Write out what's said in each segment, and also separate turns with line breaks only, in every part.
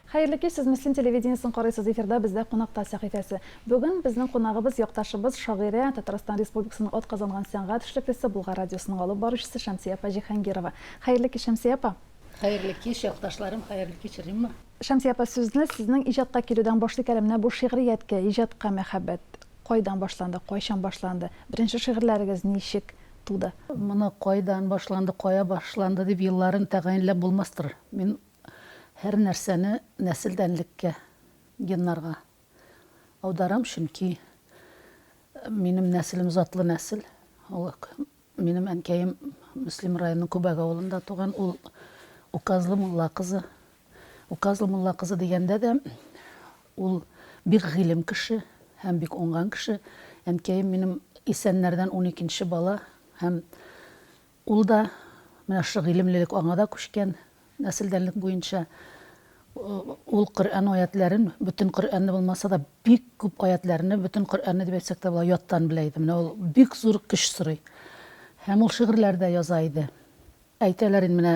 Хәерле кич, сез Мөслим телевидениесен карыйсыз, эфирда бездә кунакта сәхифәсе. Бүген безнең кунагыбыз, якташыбыз, шагыйрә, Татарстан Республикасының атказанган сәнгать эшлеклесе, Болгар радиосының алып баручысы Шәмсия апа Җиһангирова. Хәерле кич, Шәмсия апа!
Хәерле кич, якташларым, хәерле кич, Римма.
Шәмсия апа, сүзне сезнең иҗатка килүдән башлыйк әле. Менә бу шигърияткә, иҗатка мәхәббәт кайдан башланды, кайчан башланды? Беренче шигырьләрегез ничек туды?
Моны кайдан башланды, кая башланды дип елларын тәгаенләп булмастыр. Мин һәр нәрсәне нәселдәнлеккә, геннарга аударам, чөнки минем нәселем затлы нәсел. Ул минем әнкәем Мөслим районының Күбәк авылында туган, ул Указлы мулла кызы. Указлы мулла кызы дигәндә дә ул бик гыйлем кеше һәм бик уңган кеше. Әнкәем минем исәннәрдән уникенче бала һәм Ул да, менә шушы гыйлемлелек аңа да күчкән, нәселдәнлек буенча. Ул Коръән аятьләрен, бөтен Коръәнне булмаса да, бик күп аятьләрне, бөтен Коръәнне дип әйтсәк тә була, яттан белә иде. Менә ул бик зур көч сорый. Һәм ул шигырьләр дә яза иде. Әйтәләр инде, менә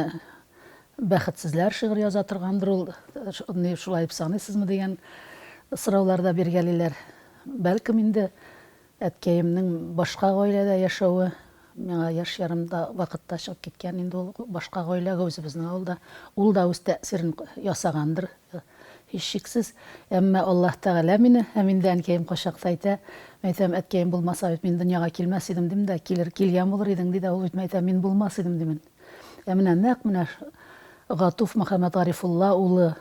бәхетсезләр шигырь яза торгандыр ул, ни шулай дип саныйсызмы дигән сораулар да биргәлиләр. Бәлкем инде Әткәемнең башка гаиләдә яшәве, миңа яшь ярымда вакытта чыгып киткән инде ул башка гаиләгә, үзебезнең авылда. Ул да үз тәэсирен ясагандыр, һичшиксез. Әмма Аллаһ Тәгалә мине, һәм инде әнкәем кайчакта әйтә, мин әйтәм, әткәем булмаса бит мин дөньяга килмәс идем, дим дә, килер, килгән булыр идең, ди дә, ул бит, мин әйтәм, мин булмас идем, димен. Ә менә нәкъ менә Гатуф Мөхәммәтгарифулла улы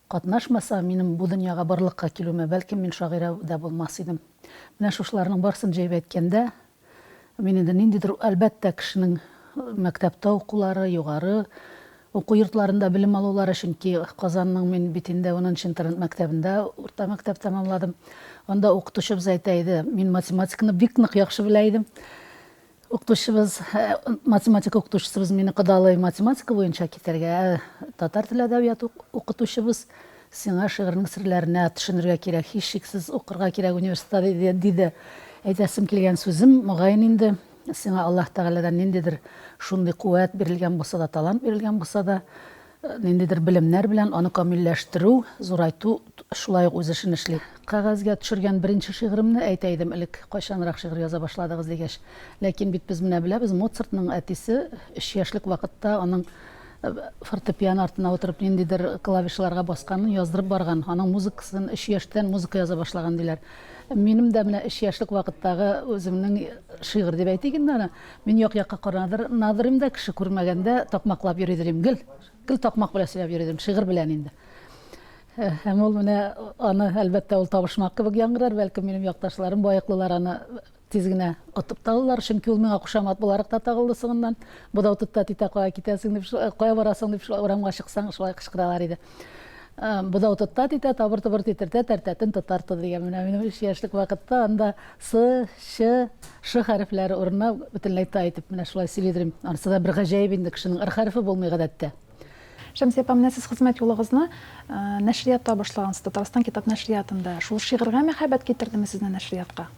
Катнашмаса, минем бу дөньяга барлыкка килүемә, бәлкем, мин шагыйрә дә булмас идем. Менә шушыларның барысын җыеп әйткәндә, мин инде ниндидер, әлбәттә, кешенең мәктәптә укулары, югары уку йортларында белем алулары, чөнки Казанның мин бит инде унынчы интернат мәктәбендә урта мәктәп тәмамладым. Анда укытучыбыз әйтә иде, мин математиканы бик нык яхшы белә идем. Укытучыбыз, математика укытучысыбыз мине кодалый математика буенча китәргә, ә татар теле әдәбияты укытучыбыз сиңа шигырьнең серләренә төшенергә кирәк, һичшиксез укырга кирәк университетта, диде. Әйтәсем килгән сүзем, мөгаен инде, сиңа Аллаһ Тәгаләдән ниндидер шундый куәт бирелгән булса да, талант бирелгән булса да, Ниндидер белемнәр белән аны камилләштерү, зурайту шулай ук үз эшен эшли. Кәгазьгә төшергән беренче шигыремне әйтә идем элек, кайчанрак шигырь яза башладыгыз дигәч. Ләкин бит без менә беләбез, Моцартның әтисе өч яшьлек вакытта аның фортепиано артына утырып ниндидер клавишаларга басканын яздырып барган, аның музыкасын өч яшьтән музыка яза башлаган диләр. Минем дә менә өч яшьлек вакыттагы үземнең шигырь дип әйтик инде аны, Мин як-якка каранадыр надырым да, кеше күрмәгәндә такмаклап йөридерим. Гел, гел такмак белән сөйләп йөридем, шигырь белән инде. Һәм ул менә аны, әлбәттә, ул табышмак кебек яңгырар, бәлкем минем якташларым, баеклылар аны тиз генә отып та алалар, чөнки ул миңа кушамат буларак та тагылды соңыннан. Бодау тот та титә, кая китәсең дип, кая барасың дип, шулай урамга чыксаң, шулай кычкыралар иде. Бодау тотта титә, табыр-тубыр титертә, тәртәтен тотарты дигән. Менә минем өч яшьлек вакытта анда С, Ч, Ш хәрефләре урынына бөтенләй Т итеп менә шулай сөйлидер идем. Анысы да бер гаҗәеп инде, кешенең Р хәрефе булмый гадәттә.
Шәмсия апа, менә сез хезмәт юлыгызны нәшриятта башлагансыз, Татарстан китап нәшриятында. Шул шигырьгә мәхәббәт китердеме сезне нәшриятка?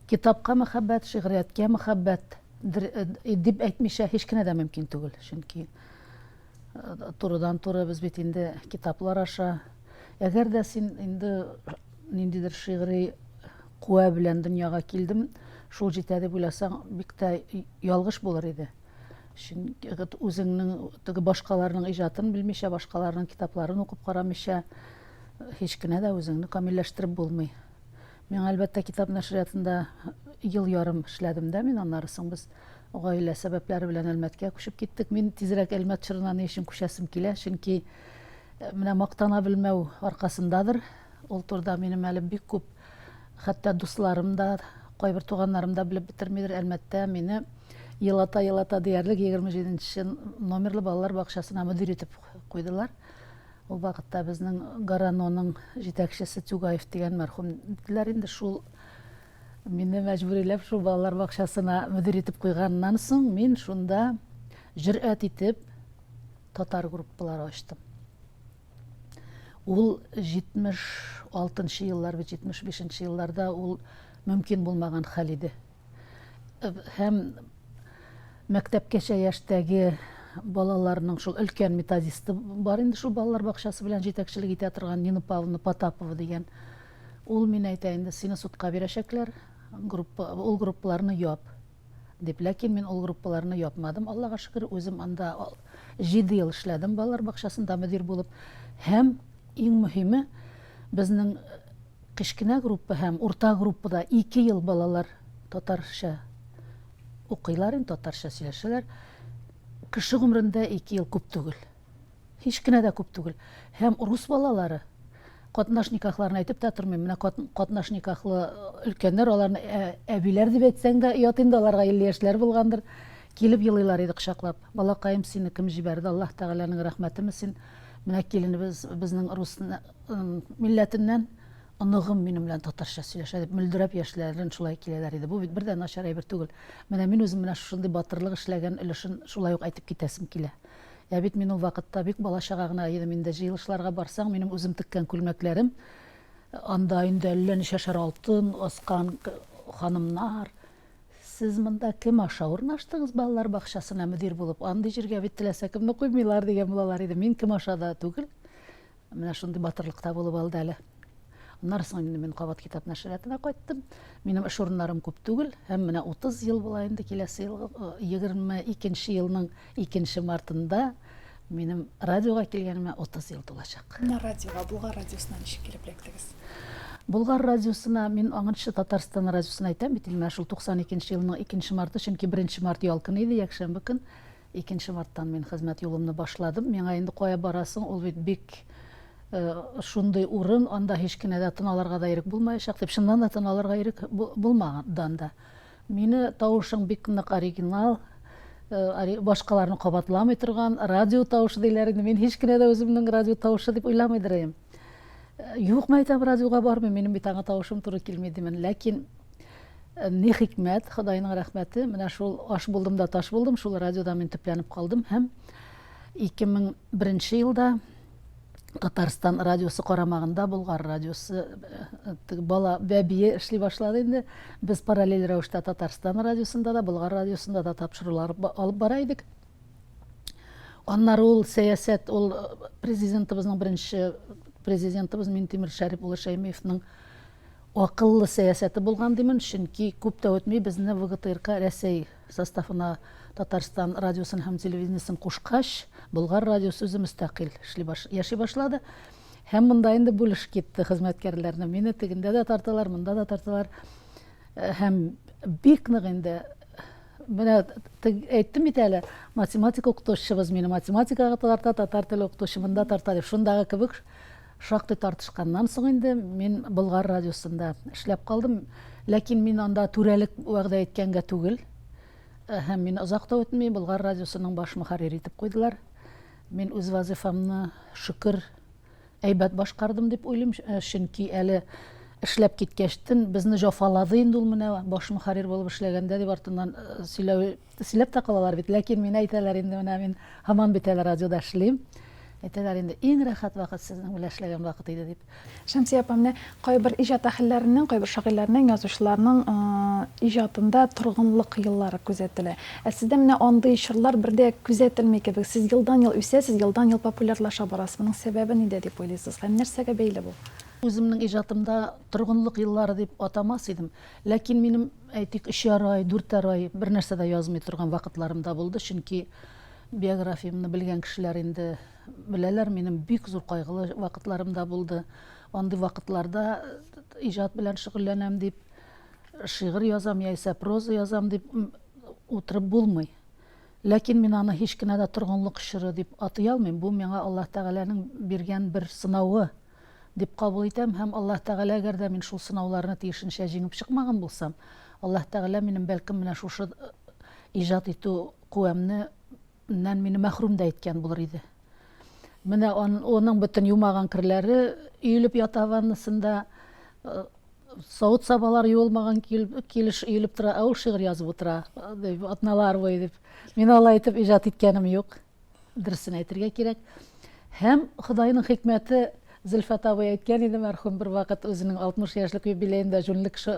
Китапка мәхәббәт, шигърияткә мәхәббәт дип әйтмичә һич кенә дә мөмкин түгел. Чөнки турыдан-туры без бит инде китаплар аша. Әгәр дә син инде ниндидер шигъри куә белән дөньяга килдем, шул җитә дип уйласаң, бик тә ялгыш булыр иде. Чөнки үзеңнең теге башкаларның иҗатын белмичә, башкаларның китапларын укып карамыйча, һич кенә дә үзеңне камилләштереп булмый. Миңа, әлбәттә, китап нәшриятында ел ярым эшләдем дә мин, аннары соң без гаилә сәбәпләре белән Әлмәткә күчеп киттек. Мин тизрәк Әлмәт чорына ни өчен күчәсем килә, чөнки менә мактана белмәү аркасындадыр. Ул турыда минем әле бик күп, хәтта дусларым да, кайбер туганнарым да белеп бетермидер. Әлмәттә мине елата-елата диярлек 27 нче номерлы балалар бакчасына мөдир итеп куйдылар. Ул вакытта безнең Гараноның җитәкчесе Тюгаев дигән мәрхүм диделәр инде, шул мине мәҗбүриләп шул балалар бакчасына мөдир итеп куйганнан соң, мин шунда җөрьәт итеп татар группалары ачтым. Ул 76 нчы еллар бит, 75 нче елларда ул мөмкин булмаган хәл иде. Һәм мәктәпкәчә яшьтәге балаларның шул өлкән методисты бар инде шул балалар бакчасы белән җитәкчелек итә торган Нина Павловна Потапова дигән. Ул мине әйтә инде, сине судка бирәчәкләр, группа, ул группаларны яп, дип. Ләкин мин ул группаларны япмадым, Аллага шөкер, үзем анда җиде ел эшләдем балалар бакчасында мөдир булып. Һәм иң мөһиме, безнең кечкенә группа һәм урта группада ике ел балалар татарча укыйлар инде, татарча сөйләшәләр. Кеше гомерендә ике ел күп түгел. Һич кенә дә күп түгел. Һәм рус балалары, катнаш никахларын әйтеп тә тормыйм, менә катнаш никахлы өлкәннәр, аларны әбиләр дип әйтсәң дә оят инде, аларга 50 яшьләр булгандыр, килеп елыйлар иде кочаклап. Балакаем, сине кем җибәрде, Аллаһ Тәгаләнең рәхмәтеме син? Менә киленебез безнең рус милләтеннән, оныгым минем белән татарча сөйләшә дип мөлдерәп яшьләрен шулай киләләр иде. Бу бит бер дә начар әйбер түгел. Менә мин үзем менә шушындый батырлык эшләгән өлешен шулай ук әйтеп китәсем килә. Ә бит мин ул вакытта бик бала-чага гына идем инде. Җыелышларга барсаң, минем үзем теккән күлмәкләрем, анда инде әллә ничәшәр алтын аскан ханымнар. Сез монда кем аша урнаштыгыз балалар бакчасына мөдир булып? Андый җиргә бит теләсә кемне куймыйлар, дигән булалар иде. Мин кем аша да түгел. Менә шундый батырлык та булып алды әле. Аннары соң инде мин кабат китап нәшриятына кайттым. Минем эш урыннарым күп түгел. Һәм менә 30 ел була инде киләсе ел, 22 елның 2 мартында минем радиога килгәнемә 30 ел тулачак.
Менә радиога, Болгар радиосына ничек килеп эләктегез?
Болгар радиосына мин аңынчы Татарстан радиосын әйтәм бит инде, менә шул 92 елның 2 марты, чөнки 1 март ял көне иде, якшәмбе көн. Икенче марттан мин хезмәт юлымны башладым. Миңа инде кая барасың, ул бит бик шундый урын, анда һич кенә дә тын алырга да ирек булмаячак дип. Чыннан да тын алырга ирек булмаган анда. Мине тавышың бик нык оригинал, башкаларны кабатламый торган радио тавышы диләр инде. Мин һич кенә дә үземнең радио тавышы дип уйламыйдыр идем. Юк, мәйтәм, радиога бармыйм, минем бит аңа тавышым туры килми димен. Ләкин Ни хикмәт, Ходайның рәхмәте, менә шул аш булдым да таш булдым, шул радиода мин төпләнеп калдым һәм 2001 елда Татарстан радиосы карамагында Болгар радиосы бала бәбие эшли башлады инде. Без параллель рәвештә Татарстан радиосында да, Болгар радиосында да тапшырулар алып бара идек. Аннары ул сәясәт, ул президентыбызның беренче президентыбыз Минтимер Шәрип улы Шәймиевның Акыллы сәясәте булган димен, чөнки күп тә үтми безне ВГТРК Рәсәй составына Татарстан радиосын һәм телевидениесен кушкач, Болгар радиосы үзе мөстәкыйль эшли баш, яши башлады. Һәм монда инде бүлеш китте хезмәткәрләрне. Мине тегендә дә тарталар, монда да тарталар. Һәм бик нык инде менә әйттем бит әле, математика укытучыбыз мине математикага тарта, татар теле укытучы монда тарта дип. Шундагы кебек Шактый тартышканнан соң инде мин Болгар радиосында эшләп калдым. Ләкин мин анда түрәлек вәгъдә иткәнгә түгел. Һәм мин озак та үтми Болгар радиосының баш мөхәррире итеп куйдылар. Мин үз вазыйфамны, шөкер, әйбәт башкардым дип уйлыйм, чөнки әле эшләп киткәчтен безне җафалады инде ул менә баш мөхәррир булып эшләгәндә дип артыннан сөйләү Сөйләп тә калалар бит, ләкин мин әйтәләр инде, менә мин һаман бит әле радиода эшлим. Әйтәләр инде, иң рәхәт вакыт сезнең белән эшләгән вакыт иде дип.
Шәмсия апа, менә кайбер иҗат әһелләренең, кайбер шагыйрьләрнең, язучыларның иҗатында торгынлык еллары күзәтелә. Ә сездә менә андый чорлар бер дә күзәтелми кебек. Сез елдан-ел үсәсез, елдан-ел популярлаша барасыз. Моның сәбәбе нидә дип уйлыйсыз һәм нәрсәгә бәйле бу?
Үземнең иҗатымда торгынлык еллары дип атамас идем. Ләкин минем Әйтик, өчәр ай, дүртәр ай бернәрсә дә язмый торган вакытларым да булды, чөнки биографиямне белгән кешеләр инде беләләр, минем бик зур кайгылы вакытларым да булды. Андый вакытларда иҗат белән шөгыльләнәм дип, шигырь язам яисә проза язам дип утырып булмый. Ләкин мин аны һич кенә дә торгынлык чоры дип атый алмыйм. Бу миңа Аллаһ Тәгаләнең биргән бер сынавы. Дип кабул итәм һәм Аллаһ Тәгалә әгәр дә мин шул сынауларны тиешенчә җиңеп чыкмаган булсам, Аллаһ Тәгалә минем бәлкем менә шушы иҗат итү куәмне ннән мине мәхрүм дә иткән булыр иде. Менә аның бөтен юмаган керләре өелеп ята ваннасында, савыт-сабалар юылмаган килеш өелеп тора, ә ул шигырь язып утыра, дип, атналар буе дип. Мин алай итеп иҗат иткәнем юк. Дөресен әйтергә кирәк. Һәм Ходайның хикмәте, Зөлфәт абый әйткән иде мәрхүм бер вакыт үзенең 60 яшьлек юбилеенда җүнле кеше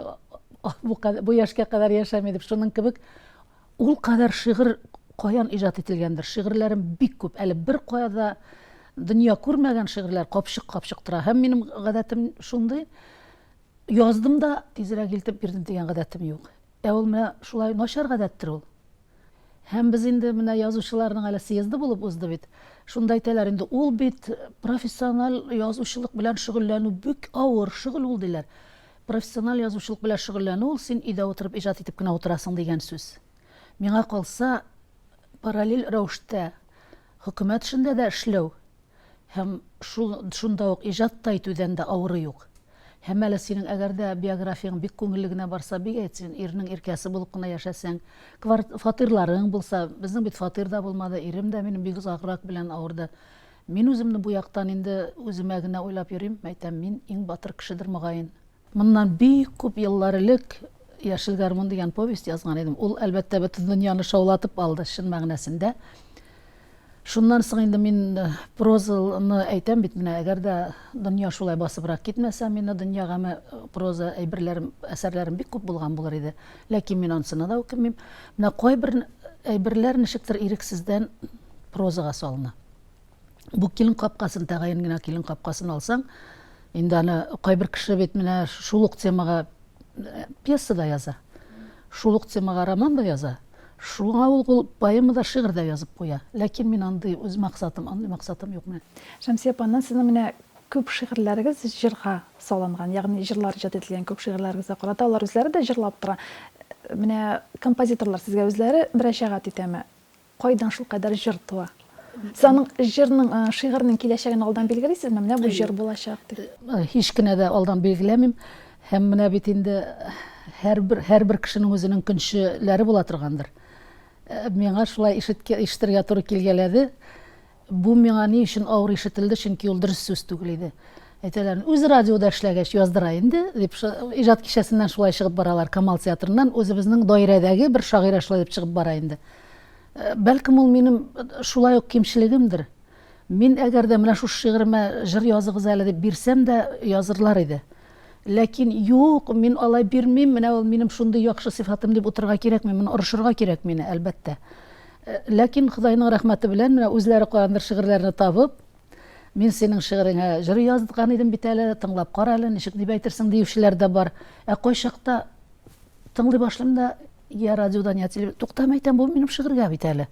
бу, бу яшькә кадәр яшәми дип. Шуның кебек ул кадәр шигырь каян иҗат ителгәндер, шигырьләрем бик күп, әле беркая да дөнья күрмәгән шигырьләр капчык-капчык тора. Һәм минем гадәтем шундый, яздым да тизрәк илтеп бирдем дигән гадәтем юк. Ә ул менә шулай начар гадәттер ул. Һәм без инде менә язучыларның әле съезды булып узды бит. Шунда әйтәләр инде, ул бит профессиональ язучылык белән шөгыльләнү бик авыр шөгыль ул, диләр. Профессиональ язучылык белән шөгыльләнү ул син өйдә утырып иҗат итеп кенә утырасың дигән сүз. Миңа калса, параллель рәвештә хөкүмәт эшендә дә эшләү һәм шул шунда ук иҗат та итүдән дә авыры юк. Һәм әле синең әгәр дә биографияң бик күңелле генә барса, бик әйт, син ирнең иркәсе булып кына яшәсәң, кварт фатирларың булса, безнең бит фатир да булмады, ирем дә минем бик озак рак белән авырды. Мин үземне бу яктан инде үземә генә уйлап йөрим, әйтәм, мин иң батыр кешедер мөгаен. Моннан бик күп еллар элек Яшел гармун дигән повесть язган идем. Ул, әлбәттә, бөтен дөньяны шаулатып алды, чын мәгънәсендә. Шуннан соң инде мин э, прозаны әйтәм бит менә, әгәр дә дөнья шулай басыбрак китмәсә, мине дөнья гаме э, проза әйберләрем, әсәрләрем бик күп булган булыр иде. Ләкин мин анысына да үкенмим. Менә кайбер әйберләр ничектер ирексездән прозага салына. Бу килен капкасын, тәгаен генә килен капкасын алсаң, инде аны кайбер кеше бит менә шул ук темага э, пьеса да яза, шул ук темага роман да яза, шуңа ул ул поэма да, шигырь дә язып куя. Ләкин мин андый үз максатым, андый максатым юк менә.
Шәмсия апа, аннан сезнең менә күп шигырьләрегез җырга салынган, ягъни җырлар иҗат ителгән күп шигырьләрегезгә карата алар үзләре дә җырлап тора. Менә композиторлар сезгә үзләре мөрәҗәгать итәме? Кайдан шулкадәр җыр туа? Сез аның җырның, шигырьнең киләчәген алдан билгелисезме? Менә бу җыр булачак дип.
Һич кенә дә алдан билгеләмим. Һәм менә бит инде һәрбер, һәрбер кешенең үзенең көнчеләре була торгандыр. Миңа шулай ишетергә туры килгәләде. Бу миңа ни өчен авыр ишетелде, чөнки ул дөрес сүз түгел иде. Әйтәләр, үзе радиода эшләгәч яздыра инде, дип, иҗат кичәсеннән шулай чыгып баралар, Камал театрыннан үзебезнең даирәдәге бер шагыйрә шулай дип чыгып бара инде. Э, бәлкем ул минем э, шулай ук кимчелегемдер. Мин әгәр дә менә шушы шигыремә җыр языгыз әле дип бирсәм дә язырлар иде. Ләкин юк, мин алай бирмим, менә ул минем шундый яхшы сыйфатым дип утырырга кирәкми, моны орышырга кирәк мине, әлбәттә. Ләкин Ходайның рәхмәте белән менә үзләре каяндыр шигырьләрне табып, мин синең шигыреңә җыр язган идем бит әле, тыңлап кара әле, ничек дип әйтерсең диючеләр дә бар. Ә кайчакта тыңлый башлыйм да, я радиодан, я телевизор, тукта, әйтәм, бу минем шигырьгә бит әле.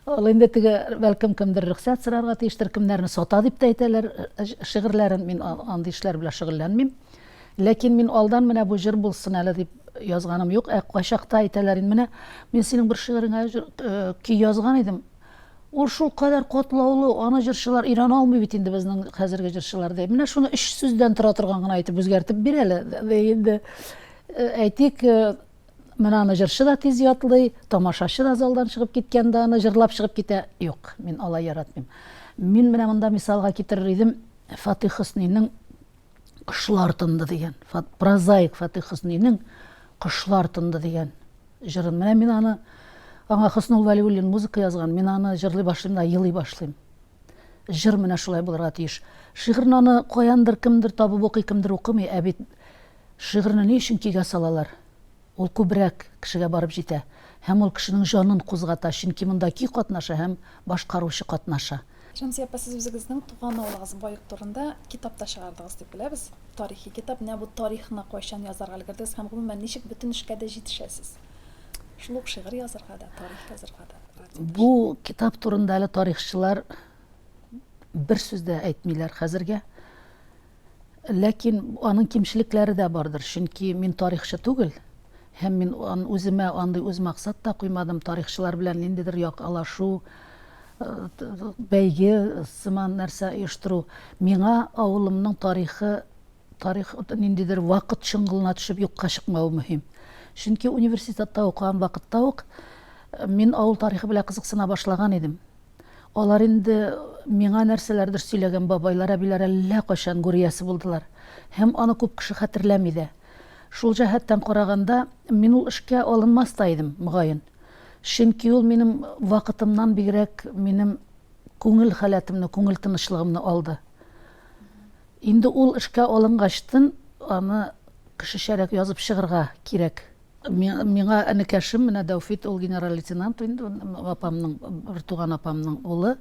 Ул инде теге, бәлкем, кемдер рөхсәт сорарга тиештер, кемнәрне сата дип тә әйтәләр шигырьләрен, мин андый эшләр белән шөгыльләнмим. Ләкин мин алдан менә бу җыр булсын әле дип язганым юк. Ә кайчакта әйтәләр инде, менә мин синең бер шигыреңә э, көй язган идем. Ул шул кадәр катлаулы, аны җырчылар өйрәнә алмый бит инде безнең хәзерге җырчылар ди. Менә шуны өч сүздән тора торган гына итеп үзгәртеп бир әле, ди инде. Э, әйтик, э, менә аны җырчы да тиз ятлый, тамашачы да залдан чыгып киткәндә аны җырлап чыгып китә. Юк, мин алай яратмыйм. Мин менә монда мисалга китерер идем Фатих Хөснинең Кошлар тынды дигән. Прозаик Фатих Хөснинең Кошлар тынды дигән җырын. Менә мин аны аңа Хөснул Вәлиуллин музыка язган, мин аны җырлый башлыйм да елый башлыйм. Җыр менә шулай булырга тиеш. Шигырьне аны каяндыр кемдер табып укый, кемдер укымый, ә бит шигырьне ни өчен көйгә салалар? Ул күбрәк кешегә барып җитә һәм ул кешенең җанын кузгата, чөнки монда көй катнаша һәм башкаручы катнаша.
Шәмсия апа, сез үзегезнең туган авылыгыз Баек турында китап та чыгардыгыз дип беләбез. Тарихи китап. Менә бу тарихны кайчан язарга өлгердегез һәм гомумән ничек бөтен эшкә дә җитешәсез? Шул ук шигырь язарга да, тарих язарга да.
Бу китап турында әле тарихчылар бер сүз дә әйтмиләр хәзергә. Ләкин аның кимчелекләре дә бардыр, чөнки мин тарихчы түгел, һәм мин үземә андый үз максат та куймадым, тарихчылар белән ниндидер якалашу, бәйге сыман нәрсә оештыру. Миңа авылымның тарихы, тарих ниндидер вакыт чоңгылына төшеп юкка чыкмавы мөһим. Чөнки университетта укыган вакытта ук мин авыл тарихы белән кызыксына башлаган идем. Алар инде миңа нәрсәләрдер сөйләгән бабайлар, әбиләр әллә кайчан гүр иясе булдылар. Һәм аны күп кеше хәтерләми дә. Шул җәһәттән караганда, мин ул эшкә алынмас та идем, мөгаен. Чөнки ул минем вакытымнан бигрәк минем күңел халәтемне, күңел тынычлыгымны алды. Инде ул эшкә алынгачтын, аны кешечәрәк язып чыгырга кирәк. Миңа энекәшем, менә Дәүфит, ул генерал-лейтенант инде, апамның, бертуган апамның улы.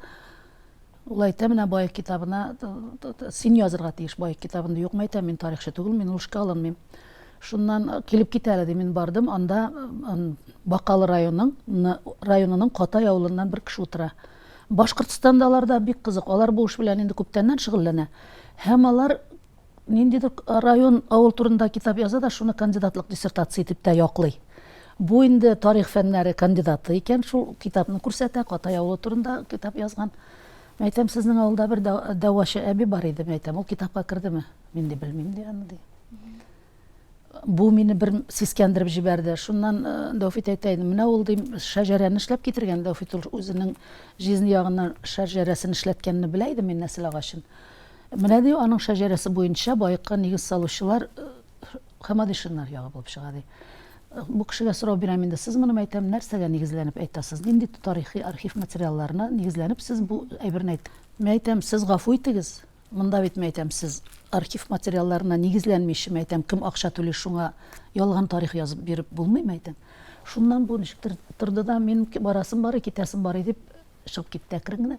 Ул әйтә, менә Баек китабына син язырга тиеш Баек китабында. Юк, әйтәм, мин тарихчы түгел, мин ул эшкә алынмыйм. Шуннан килеп кит әле, ди, мин бардым, анда Бакалы районының, районының Катай авылыннан бер кеше утыра. Башкортстанда алар да бик кызык, алар бу эш белән инде күптәннән шөгыльләнә. Һәм алар ниндидер район, авыл турында китап яза да, шуны кандидатлык диссертация итеп тә яклый. Бу инде тарих фәннәре кандидаты икән, шул китапны күрсәтә, Катай авылы турында китап язган. Мин әйтәм, сезнең авылда бер дәвачы әби бар иде, мин әйтәм, ул китапка кердеме? Мин ди белмим ди аны ди. Бу мине бер сискәндереп җибәрде. Шуннан э, Дәүфит әйтә инде, менә ул дим, шәҗәрәне эшләп китергән. Дәүфит ул үзенең җизни ягыннан шәҗәрәсен эшләткәнне белә иде мин нәсел агачын. Менә ди, аның шәҗәрәсе буенча Баекка нигез салучылар э, Хамадишиннар ягы булып чыга ди. Э, бу кешегә сорау бирәм инде, сез моны әйтәм, нәрсәгә нигезләнеп әйтәсез? Нинди тарихи архив материалларына нигезләнеп сез бу әйберне әйт? Мин әйтәм, сез гафу итегез, Монда бит, мәйтәм, сез архив материалларына нигезләнмичә, мәйтәм, кем акча түли, шуңа ялган тарих язып биреп булмый, мәйтәм. Шуннан бу ничектер торды да, мин барасым бар, китәсем бар дип чыгып китте әкрен генә.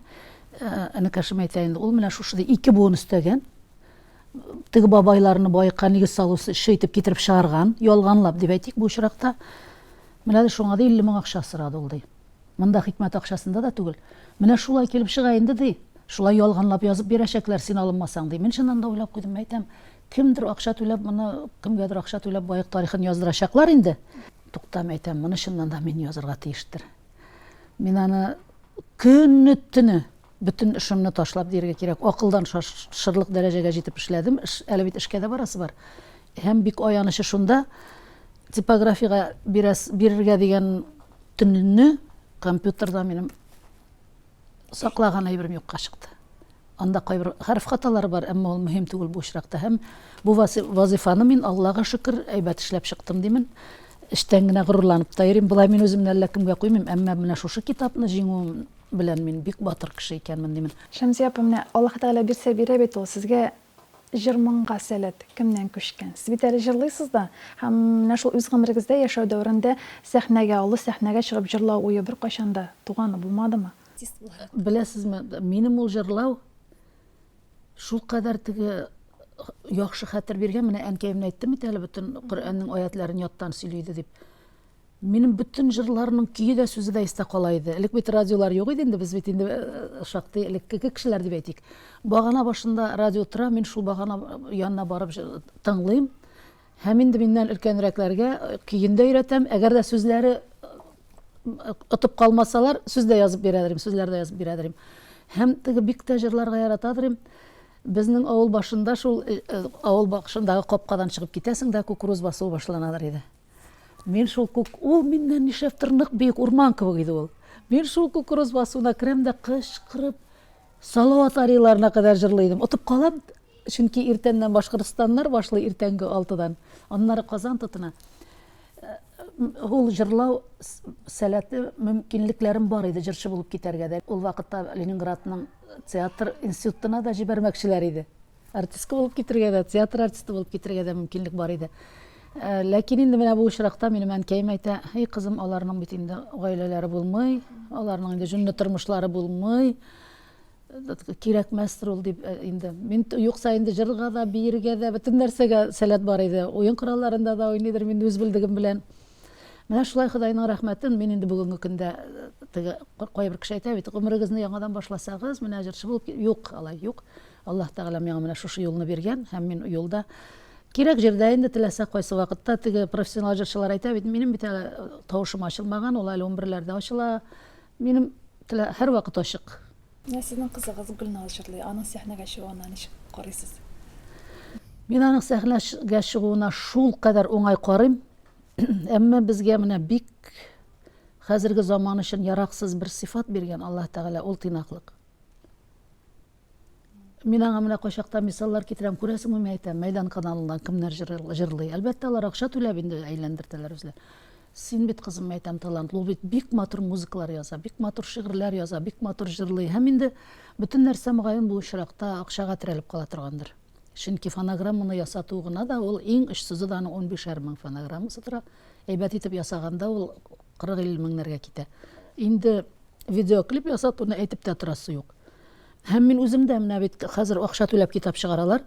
Энекәшем әйтә инде, ул менә шушы ике буын өстәгән, теге бабайларны баекка нигез салучы итеп китереп чыгарган, ялганлап дип әйтик бу очракта. Менә шуңа да 50 мең акча сорады ул ди. Монда хикмәт акчасында да түгел. Менә шулай килеп чыга инде, ди. Шулай ялганлап язып бирәчәкләр, син алынмасаң, ди. Мин чыннан да уйлап куйдым, әйтәм, кемдер акча түләп моны, кемгәдер акча түләп Баек тарихын яздырачаклар инде. Тукта, әйтәм, моны чыннан да мин язырга тиештер. Мин аны көне-төне бөтен эшемне ташлап дияргә кирәк, акылдан шашырлык дәрәҗәгә җитеп эшләдем. Эш, әле бит эшкә дә барасы бар. Һәм бик аянычы шунда, типографиягә бирәс, бирергә дигән төнне компьютерда минем саклаган әйберем юкка чыкты. Анда кайбер хәреф хаталары бар, әмма ул мөһим түгел бу очракта. Һәм бу вазифаны мин, Аллага шөкер, әйбәт эшләп чыктым димен. Эчтән генә горурланып та йөрим. Болай мин үземне әллә кемгә куймыйм, әмма менә шушы китапны җиңүем белән мин бик батыр кеше икәнмен димен.
Шәмсия апа, менә Аллаһы Тәгалә бирсә бирә бит ул, сезгә Җыр-моңга сәләт кемнән күчкән? Сез бит әле җырлыйсыз да. Һәм менә шул үз гомерегездә, яшәү дәверендә сәхнәгә, олы сәхнәгә чыгып җырлау уе беркайчан да туганы булмадымы?
Артист буларак. Беләсезме, минем ул җырлау шулкадәр теге яхшы хәтер биргән, менә әнкәемне әйттем бит әле, бөтен Коръәннең аятьләрен яттан сөйли иде дип. Минем бөтен җырларның көе дә, сүзе дә истә кала иде. Элек бит радиолар юк иде инде, без бит инде э, шактый элеккеге кешеләр дип әйтик. Багана башында радио тора, мин шул багана янына барып тыңлыйм. Һәм инде миннән өлкәнрәкләргә э, көен дә өйрәтәм. Әгәр дә сүзләре э, отып калмасалар, сүз дә язып бирәдерим, сүзләр дә язып бирәдерим. Һәм теге бик тә җырларга яратадырым. Безнең авыл башында шул авыл башындагы капкадан чыгып китәсең дә кукуруз басуы башланадыр иде. Мин шул күк, ул миннән нишләптер нык биек урман кебек иде ул. Мин шул кукуруз басуына керәм дә кычкырып Салават арияларына кадәр җырлый идем. Отып калам, чөнки иртәннән Башкортстаннар башлый иртәнге алтыдан. Аннары Казан тотына. Э, ул җырлау сәләте, мөмкинлекләрем бар иде җырчы булып китәргә дә. Ул вакытта Ленинградның театр институтына да җибәрмәкчеләр иде. Артистка булып китергә дә, театр артисты булып китергә дә мөмкинлек бар иде. Э, ләкин инде менә бу очракта минем әнкәем әйтә, "Эй, кызым, аларның бит инде гаиләләре булмый, аларның инде җүнле тормышлары булмый. Кирәкмәстер ул дип э, инде. Мин юкса инде җырга да, биергә дә, бөтен нәрсәгә сәләт бар иде. Уен коралларында да уйныйдыр мин үз белдегем белән. Менә шулай Ходайның рәхмәтен мин инде бүгенге көндә э, теге кайбер кеше әйтә бит, гомерегезне яңадан башласагыз, менә җырчы булып юк, алай юк. Аллаһ Тәгалә миңа менә шушы юлны биргән һәм мин юлда кирәк җирдә инде теләсә кайсы вакытта теге профессионал җырчылар әйтә бит, минем бит әле э, тавышым ачылмаган, ул әле унберләрдә ачыла. Минем телә һәрвакыт ачык.
Менә сезнең кызыгыз Гөлназ җырлый, аның сәхнәгә чыгуына ничек карыйсыз?
Мин аның сәхнәгә чыгуына шулкадәр уңай карыйм. Әмма безгә менә бик хәзерге заман өчен яраксыз бер сыйфат биргән Аллаһ Тәгалә, ул тыйнаклык. Мин аңа менә кайчакта мисаллар китерәм, күрәсеңме, мин әйтәм, Мәйдан каналыннан кемнәр җырлый. Әлбәттә, алар акча түләп инде әйләндертәләр үзләре. Син бит, кызым, әйтәм, талантлы, ул бит бик матур музыкалар яза, бик матур шигырьләр яза, бик матур җырлый. Һәм инде бөтен нәрсә мөгаен бу очракта акчага терәлеп кала торгандыр. Чөнки фонограмманы ясату гына да ул иң очсызы да аның унбишәр мең фонограммасы тора. Әйбәт итеп ясаганда ул 40-50 меңнәргә китә. Инде видеоклип ясатуны әйтеп тә торасы юк. Һәм мин үзем дә менә бит хәзер акча түләп китап чыгаралар.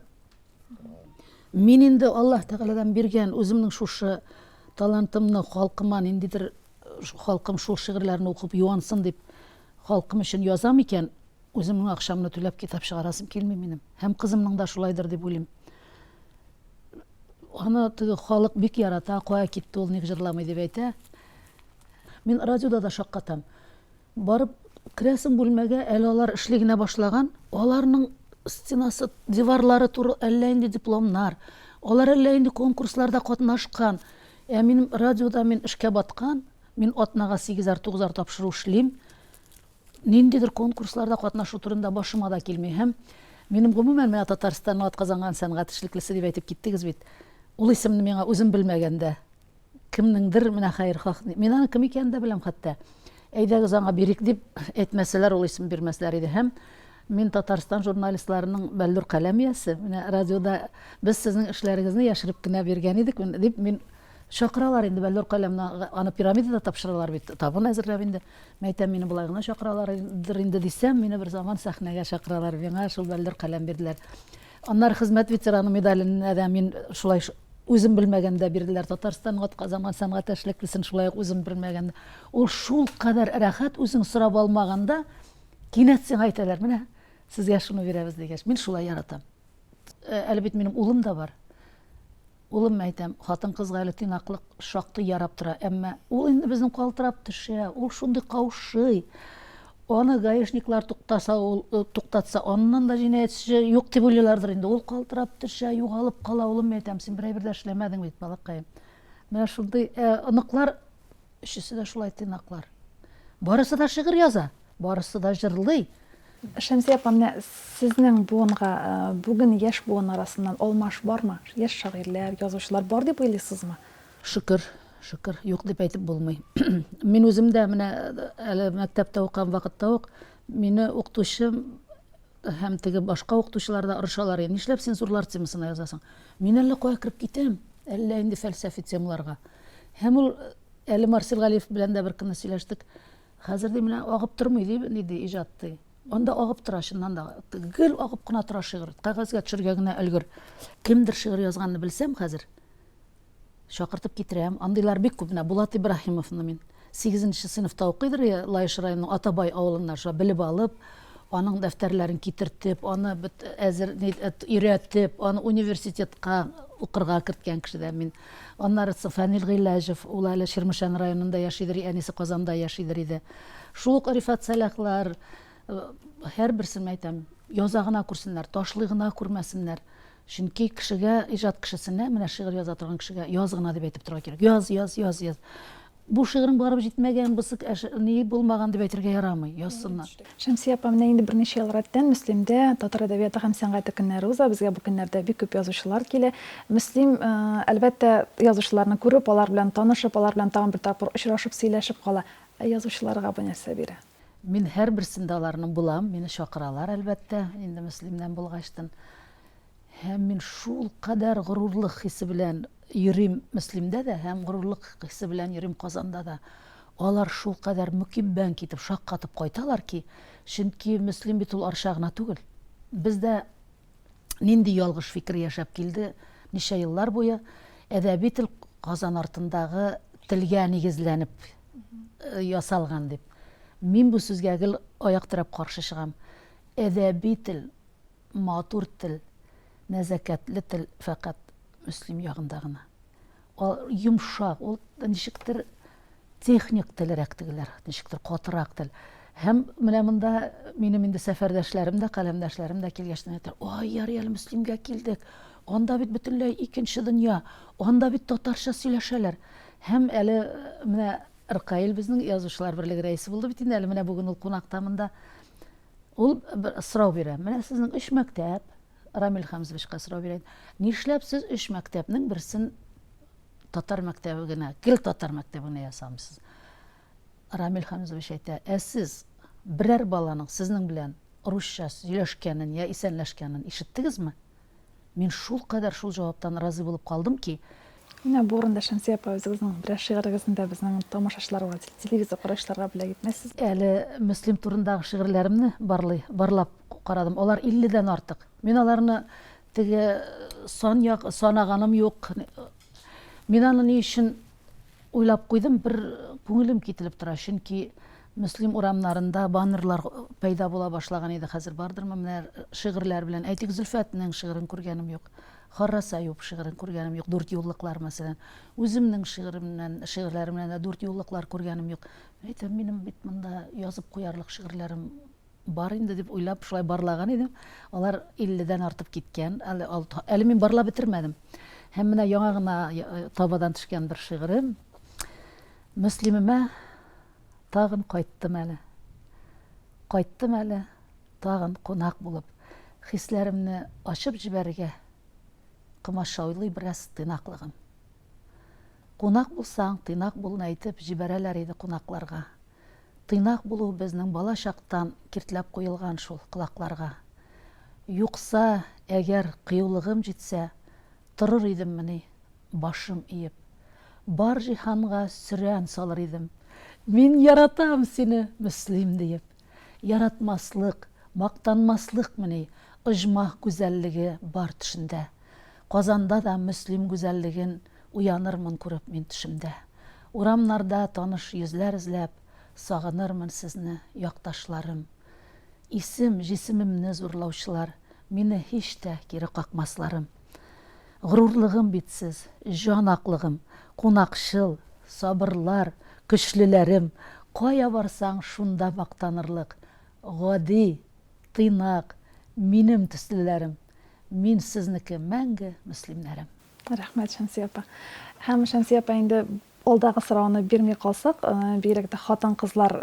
Мин инде Аллаһ Тәгаләдән биргән үземнең шушы талантымны халкыма ниндидер халкым шул шигырьләрне укып юансын дип халкым өчен язам икән, үземнең акчамны түләп китап чыгарасым килми минем. Һәм кызымның да шулайдыр дип уйлыйм. Аны теге халык бик ярата, кая китте ул, ник җырламый дип әйтә. Мин радиода да шаккатам. Барып керәсең бүлмәгә, әле алар эшли генә башлаган, аларның стенасы, диварлары туры әллә инде дипломнар, алар әллә инде конкурсларда катнашкан. Ә минем радиода мин эшкә баткан, мин атнага сигезәр-тугызар тапшыру эшлим. Ниндидер конкурсларда катнашу турында башыма да килми. Һәм минем гомумән менә Татарстанның атказанган сәнгать эшлеклесе дип әйтеп киттегез бит. Ул исемне миңа үзем белмәгәндә Кемнеңдер менә хәерхаһ, мин аның кем икәнен дә беләм хәтта. Әйдәгез аңа бирик дип әйтмәсәләр, ул исем бирмәсләр иде. Һәм мин Татарстан журналистларының бәллүр каләм иясе. Менә радиода без сезнең эшләрегезне яшереп кенә биргән идек дип мин чакыралар инде бәллүр каләмне, аны пирамидада тапшыралар бит, табын әзерләп инде. Мин әйтәм, мине болай гына чакыралардыр инде дисәм, мине бер заман сәхнәгә чакыралар, миңа шул бәллүр каләм бирделәр. Аннары хезмәт ветераны медаленә дә мин шулай үзем белмәгәндә бирделәр. Татарстанның атказанган сәнгать эшлеклесен шулай ук үзем белмәгәндә. Ул шулкадәр рәхәт, үзең сорап алмаганда, кинәт сиңа әйтәләр, менә сезгә шуны бирәбез дигәч. Мин шулай яратам. Э, әле бит минем улым да бар. Улым, әйтәм, хатын-кызга әле тыйнаклык шактый ярап тора, әмма ул инде безнең калтырап төшә, ул шундый каушый. Аны гаишниклар туктаса, ул э, туктатса, аннан да җинаятьче юк дип уйлыйлардыр инде. Ул калтырап төшә, югалып кала. Улым, әйтәм, син бер әйбер дә эшләмәдең бит, балакаем. Менә шундый э, оныклар Өчесе дә шулай тыйнаклар. Барысы да шигырь яза, барысы да җырлый.
Шәмсия апа, менә сезнең буынга, бүген яшь буын арасыннан алмаш бармы? Яшь шагыйрьләр, язучылар бар дип уйлыйсызмы?
Шөкер, шөкер, юк дип әйтеп булмый. Мин үзем дә менә әле мәктәптә укыган вакытта ук мине укытучым һәм теге башка укытучылар да орышалар иде. Нишләп син зурлар темасына язасың? Мин әллә кая кереп китәм, әллә инде фәлсәфи темаларга. Һәм ул әле Марсель Галиев белән дә бер көнне сөйләштек. Хәзер ди менә агып тормый ди, ни ди иҗат ди. Анда агып тора чыннан да. Гел агып кына тора шигырь. Кәгазьгә төшергә генә өлгер. Кемдер шигырь язганны белсәм хәзер, Чакыртып китерәм. Андыйлар бик күп. Менә Булат Ибраһимовны мин сигезенче сыйныфта укыйдыр, Лаеш районының Атабай авылыннан шулай белеп алып, аның дәфтәрләрен китертеп, аны бит әзер өйрәтеп, аны университетка укырга керткән кеше дә мин. Аннары Фәнил Гыйләҗев, ул әле Чирмешән районында яшидер, әнисе Казанда яшидер иде. Шул ук Рифат Сәлахлар, һәрберсен әйтәм, яза гына күрсеннәр, ташлый гына күрмәсеннәр. Чөнки кешегә, иҗат кешесенә, менә шигырь яза торган кешегә яз гына дип әйтеп торырга кирәк. Яз, яз, яз, яз. Бу шигырең барып җитмәгән, бусы ни булмаган дип әйтергә ярамый, язсыннар.
Шәмсия апа, менә инде берничә ел рәттән Мөслимдә татар әдәбияты һәм сәнгате көннәре уза. Безгә бу көннәрдә бик күп язучылар килә. Мөслим, әлбәттә, язучыларны күреп, алар белән танышып, алар белән тагын бер тапкыр очрашып, сөйләшеп кала. Ә язучыларга бу нәрсә бирә?
Мин һәрберсендә аларның булам, мине чакыралар, әлбәттә, инде Мөслимнән булгачтын. Һәм мин шулкадәр горурлык хисе белән йөрим Мөслимдә дә һәм горурлык хисе белән йөрим Казанда да. Алар шулкадәр мөкиббән китеп, шаккатып кайталар ки, чөнки Мөслим бит ул Арча гына түгел. Бездә нинди ялгыш фикер яшәп килде ничә еллар буе, әдәби тел Казан артындагы телгә нигезләнеп ясалган дип. Мин бу сүзгә гел аяк терәп каршы чыгам. Әдәби тел, матур тел, нәзакәтле тел фәкать Мөслим ягында гына. Ал, йомшак, ул ничектер техник телрәк тегеләр, ничектер катырак тел. Һәм менә монда минем инде сәфәрдәшләрем дә, каләмдәшләрем дә килгәч әйтәләр, ай, ярый әле Мөслимгә килдек. Анда бит бөтенләй икенче дөнья. Анда бит татарча сөйләшәләр. Һәм әле менә Ркаил безнең Язучылар берлеге рәисе булды бит инде, әле менә бүген ул кунакта монда. Ул бер сорау бирә. Менә сезнең өч мәктәп, Рамил Хәмзовичка сорау бирә. Нишләп сез өч мәктәпнең берсен татар мәктәбе генә, гел татар мәктәбе генә ясамыйсыз? Рамил Хәмзович әйтә, ә сез берәр баланың сезнең белән русча сөйләшкәнен я исәнләшкәнен ишеттегезме? Мин шулкадәр шул җаваптан разый булып калдым ки.
Менә бу урында, Шәмсия апа, үзегезнең берәр шигырегезне дә безнең тамашачыларга, телевизор караучыларга бүләк итмәссез?
Әле Мөслим турындагы шигырьләремне барлый, барлап карадым. Алар илледән артык. Мин аларны теге сан як, санаганым юк. Мин аны ни өчен уйлап куйдым, бер күңелем кителеп тора, чөнки Мөслим урамнарында баннерлар пәйда була башлаган иде, хәзер бардырмы, менә шигырьләр белән. Әйтик, Зөлфәтнең шигырен күргәнем юк, Харрас Аюп шигырен күргәнем юк, дүртьюллыклар, мәсәлән. Үземнең шигыремнән, шигырьләремнән дә дүртьюллыклар күргәнем юк. Әйтәм, минем бит монда язып куярлык шигырьләрем бар инде дип уйлап, шулай барлаган идем. Алар 50-дән артып киткән. Әле, әле мин барлап бетермәдем. Һәм менә яңа гына э, табадан төшкән бер шигырем. Мөслимемә тагын кайттым әле. Кайттым әле тагын кунак булып. Хисләремне ачып җибәрергә комачаулый бераз тыйнаклыгым. Кунак булсаң, тыйнак булны әйтеп җибәрәләр иде кунакларга. Тыйнак булу безнең бала чактан киртләп куелган шул колакларга. Юкса, әгәр кыюлыгым җитсә, торыр идеммени, башым иеп. Бар җиһанга сөрән салыр идем, Мин яратам сине, Мөслим, диеп. Яратмаслык, мактанмаслыкмыни оҗмах гүзәллеге бар төшендә. Казанда да Мөслим гүзәллеген Уянырмын күреп мин төшемдә. Урамнарда таныш йөзләр эзләп, Сагынырмын сезне, якташларым. Исем, җисемемне зурлаучылар, Мине һич тә кире какмасларым. Горурлыгым бит сез, җан аклыгым, Кунакчыл, сабырлар, көчлеләрем, Кая барсаң, шунда мактанырлык, Гади, тыйнак, минем төслеләрем. Мин сезнеке мәңге, мөслимнәрем.
Рәхмәт, Шәмсия апа. Һәм, Шәмсия апа, инде алдагы сорауны бирми калсак, бигрәк тә хатын-кызлар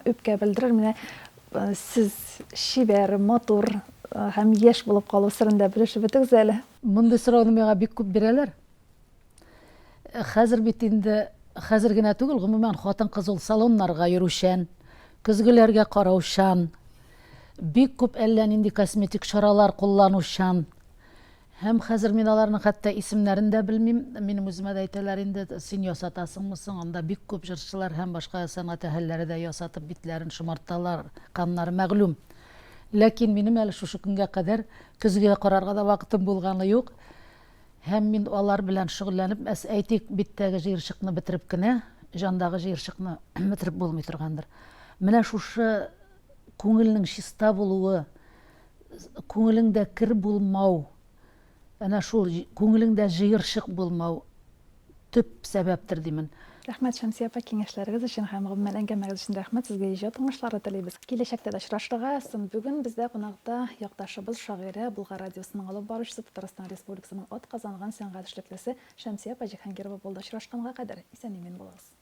үпкә белдерер. Менә сез чибәр, матур һәм яшь булып калу серен дә белешеп үтегез әле.
Мондый сорауны миңа бик күп бирәләр. Хәзер бит инде, хәзер генә түгел, гомумән, хатын-кыз ул салоннарга йөрүчән, көзгеләргә караучан, бик күп әллә нинди косметик чаралар кулланучан. Һәм хәзер мин аларның хәтта исемнәрен дә белмим. Минем үземә дә әйтәләр инде, син ясатасыңмы соң? Анда бик күп җырчылар һәм башка сәнгать әһелләре дә ясатып битләрен шомарталар, каннары мәгълүм. Ләкин минем әле шушы көнгә кадәр көзгегә карарга да вакытым булганы юк. Һәм мин алар белән шөгыльләнеп, мәс, әйтик, биттәге җыерчыкны бетереп кенә, җандагы җыерчыкны бетереп булмый торгандыр. Менә шушы күңелнең чиста булуы, күңелеңдә кер булмау, әнә шул күңелеңдә җыерчык булмау төп сәбәптер димен.
Рәхмәт, Шәмсия апа, киңәшләрегез өчен һәм гомумән әңгәмәгез өчен рәхмәт. Сезгә иҗат уңышлары телибез. Киләчәктә дә очрашырга язсын. Бүген бездә кунакта якташыбыз, шагыйрә, Болгар радиосының алып баручысы, Татарстан Республикасының атказанган сәнгать эшлеклесе Шәмсия апа Җиһангирова булды. Очрашканга кадәр исән-имин булыгыз.